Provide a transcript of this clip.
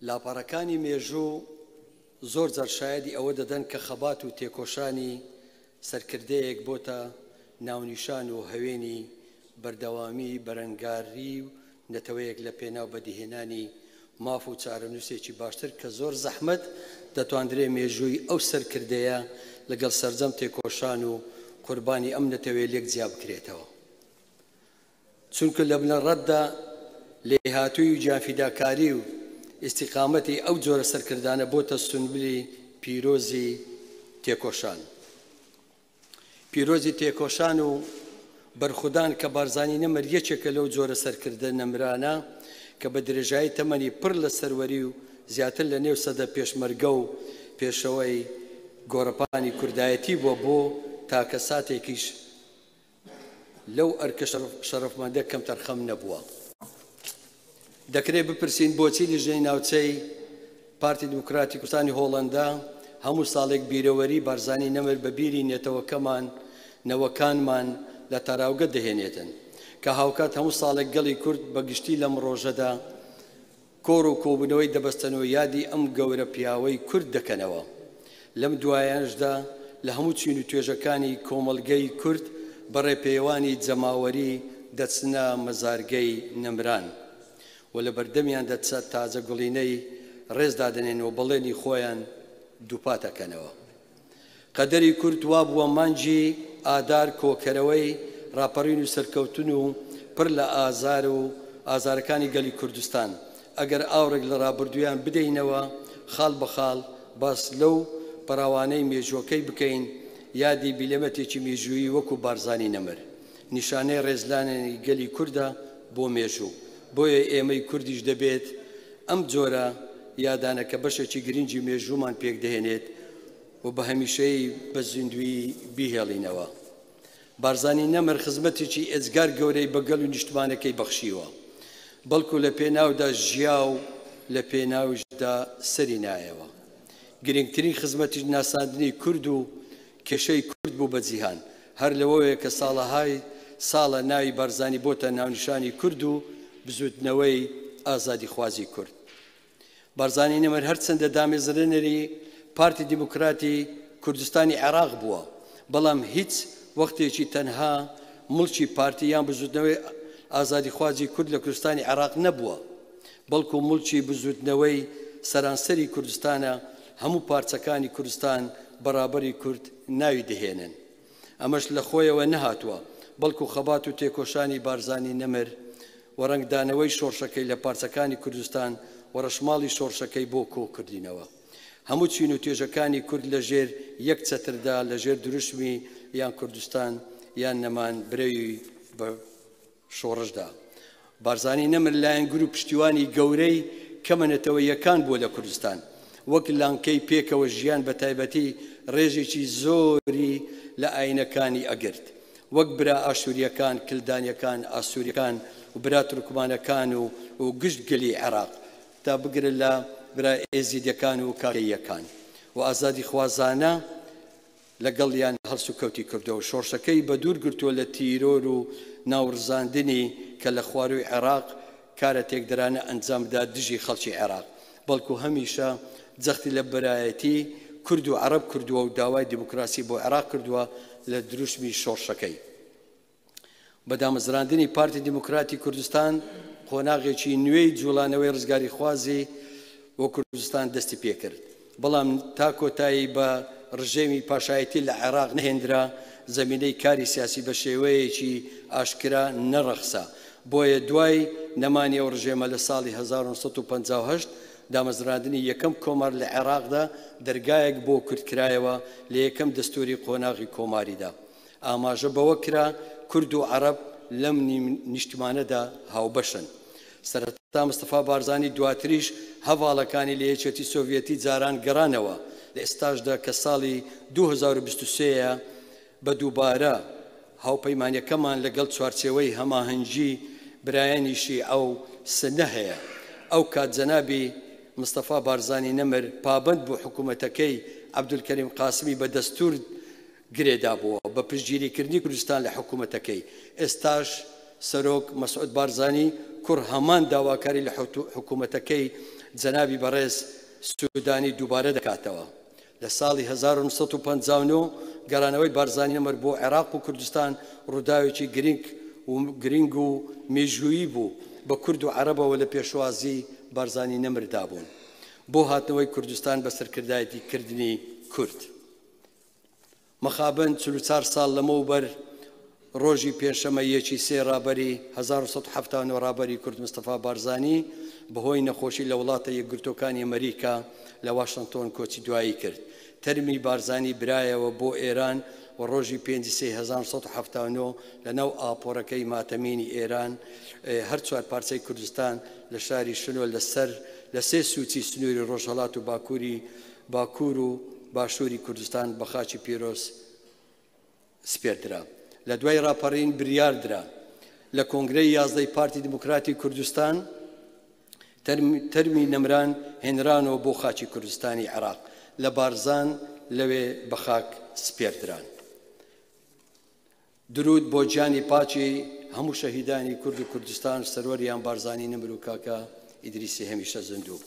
لاپەڕەکانی مێژوو زۆر جار شایەدی ئەوە دەدەن کە خەبات و تێکۆشانی سەرکردەیەک بۆتە ناونیشان و هەوێنی بەردەوامی بەرەنگاری و نەتەوەیەک لە پێناو بەدیهێنانی ماف و چارەنووسێکی باشتر کە زۆر زەحمەت دەتواندرێ مێژووی ئەو سەرکردەیە لەگەڵ سەرجەم تێکۆشان و قوربانی ئەم نەتەوەیە لێک جیا بکرێتەوە. چونکە لە بنەڕەتدا لێهاتوویی و گیانفیداکاری و ئیستیقامەتی ئەو جۆرە سەرکردانە بۆتە سونبلی پیرۆزی تێکۆشان. پیرۆزی تێکۆشان و بەرخودان کە بارزانی نەمر یەکێکە لەو جۆرە سەرکردە نەمرانە کە بە درێژایی تەمەنی پڕ لە سەروەری و زیاتر لە نێو سەدە پێشمەرگە و پێشەوەی گۆڕەپانی کوردایەتی بووە بۆ تاکە ساتێکیش لەو ئەرکە شەرەفمەندە کەمتەرخەم نەبووە. دەکرێت بپرسین بۆچی لیژنەی ناوچەی پارتی دیموکراتی کوردستانی هۆڵەندا هەموو ساڵێک بیرەوەری بارزانی نەمر بە بیری نەتەوەکەمان، نەوەکانمان لە تاراوگە دەهێنێتن، کە هاوکات هەموو ساڵێک گەلی کورد بە گشتی لەم ڕۆژەدا کۆڕ و کۆبوونەوەی دەبەستن و یادی ئەم گەورە پیاوەی کورد دەکەنەوە. لەم دوایانەشدا لە هەموو چین و توێژەکانی کۆمەڵگەی کورد بە ڕێپێوانی جەماوەری دەچنە مەزارگەی نەمران و لە بەردەمیان تاجە گوڵینەی ڕێز دادەنێن و بەڵێنی خۆیان دووپات ئەکەنەوە. قەدەری کورد وابووە مانگی ئادار کۆکەرەوەی ڕاپەڕین و سەرکەوتن و پڕ لە ئازار و ئازارەکانی گەلی کوردستان، ئەگەر ئاوڕێک لە ڕابردوویان بدەینەوە خاڵ بە خاڵ باس لەو پەڕاوانەی مێژووەکەی بکەین، یادی بیلەمەتێکی مێژوویی وەکو بارزانی نەمر نیشانەی ڕێزلانانی گەلی کوردە بۆ مێژوو، بۆیە ئێمەی کوردیش دەبێت ئەم جۆرە یادانە کە بەشێکی گرنگی مێژوومان پێکدەهێنێت و بە هەمیشەیی بە زیندوویی بیهێڵینەوە. بارزانی نەمر خزمەتێکی ئێجگار گەورەی بە گەل و نیشتمانەکەی بەخشیوە، بەڵکو لە پێناودا ژیا و لە پێناویشدا سەری نایەوە. گرنگترین خزمەتیش ناساندنی کورد و کێشەی کورد بوو بە جیهان، هەر لەوەوەیە کە ساڵەهای ساڵە ناوی بارزانی بۆتە ناونیشانی کورد و بزووتنەوەی ئازادیخوازی کورد. بارزانی نەمر هەرچەندە دامەزرێنەری پارتی دیموکراتی کوردستانی عێراق بووە، بەڵام هیچ وەختێکی تەنها موڵکی پارتی یان بزووتنەوەی ئازادیخوازی کورد لە کوردستانی عێراق نەبووە، بەڵکو موڵکی بزووتنەوەی سەرانسەری کوردستانە، هەموو پارچەکانی کوردستان بە ڕابەری کورد ناوی دەهێنن. ئەمەش لە خۆیەوە نەهاتووە، بەڵکو خەبات و تێکۆشانی بارزانی نەمر و ڕەنگدانەوەی شۆڕشەکەی لە پارچەکانی کوردستان و ڕەشماڵی شۆڕشەکەی بۆ کۆکردینەوە. هەموو چین و توێژەکانی کورد لە ژێر یەک چەتردا لە ژێر دروشمی یان کوردستان یان نەمان برەوی بە شۆڕشدا. بارزانی نەمر لایەنگر و پشتیوانی گەورەی کەمە نەتەوەییەکان بووە لە کوردستان، وەک لانکەی پێکەوە ژیان بە تایبەتی ڕێزێکی زۆری لە ئاینەکانی ئەگرت وەک برا ئاشوریەکان، کلدانیەکان، ئاسوریەکان و برا تورکمانەکان و و گشت گەلی عێراق تا بگرە لە برا ئێزیدیەکان و کاکەییەکان و ئازادیخوازانە لەگەڵیان هەڵسوکەوتی کردووە و شۆڕشەکەی بەدوور گرتووە لە تیرۆر و ناوڕزاندنی کە لە خوارووی عێراق کارە تێکدەرانە ئەنجامدا دژی خەڵکی عێراق، بەڵکو هەمیشە جەختی لە برایەتی کورد و عەڕەب کردووە و داوای دیموکراسی بۆ عێراق کردووە لە دروشمی شۆڕشەکەی. بە دامەزراندنی پارتی دیموکراتی کوردستان قۆناغێکی نوێی جوڵانەوەی ڕزگاریخوازی بۆ کوردستان دەستی پێکرد، بەڵام تا کۆتایی بە ڕژێمی پاشایەتی لە عێراق نەهێندرا، زەمینەی کاری سیاسی بە شێوەیەکی ئاشکرا نەڕەخسا، بۆیە دوای نەمانی ئەو ڕژێمە لە ساڵی 1958 دامەزراندنی یەکەم کۆمار لە عێراقدا دەرگایەک بۆ کورد کرایەوە لە یەکەم دەستوری قۆناغی کۆماریدا. ئاماژە بەوە کرا کورد و عەڕەب لەم نیشتمانەدا هاوبەشن. سەرەتا مستەفا بارزانی دواتریش هەڤاڵەکانی لە یەکێتی سۆڤیەتی جاران گەڕانەوە، لە ئێستاشدا کە ساڵی 2023 ە بە دووبارە هاوپەیمانیەکەمان لەگەڵ چوارچێوەی هەماهەنگی برایانی شیعە و سنە هەیە. ئەو کات جەنابی مستەفا بارزانی نەمر پابەند بوو حکوومەتەکەی عەبدولکەریم قاسمی بە دەستوور گرێ دابووە بە پشتگیری کردنی کوردستان لە حکوومەتەکەی، ئێستاش سەرۆک مەسعود بارزانی کوڕ هەمان داواکاری لە حکوومەتەکەی جەنابی بەڕێز سودانی دووبارە دەکاتەوە. لە ساڵی 1959 گەڕانەوەی بارزانی نەمر بۆ عێراق و کوردستان ڕووداوێکی گرنگ و گرنگ و مێژوویی بوو، بە کورد و عەرەبەوە لە پێشوازی بارزانی نەمردا بوون بۆ هاتنەوەی کوردستان بە سەرکردایەتی کردنی کورد. مەخابن 44 ساڵ لەمەوبەر ڕۆژی پێنجشەممە یەکی سێ ڕابەری 1979 ڕابەری کورد مستەفا بارزانی بەهۆی نەخۆشی لە وڵاتە یەکگرتووەکانی ئەمریکا لە واشنتۆن کۆچی دوایی کرد. تەرمی بارزانی برایەوە بۆ ئێران و ڕۆژی پێنج سێ 1979 لەناو ئاپۆرەکەی ماتەمینی ئێران هەر چوار پارچەی کوردستان لە شاری شنۆ لەسەر لە سێ سوچی سنووری ڕۆژهەڵات و باکووری باکوور و باشووری کوردستان بە خاکی پیرۆز سپێردرا. لە دوای ڕاپەڕین بریار درا لە کۆنگرەی 11ی پارتی دیموکراتی کوردستان تەرمی نەمران هێنرانەوە بۆ خاکی کوردستانی عێراق لە بارزان لەوێ بە خاک سپێردران. درود بۆ گیانی پاکی هەموو شەهیدانی کورد و کوردستان، سەروەریان بارزانی نەمر و کاکە ئیدریسی هەمیشە زیندوو.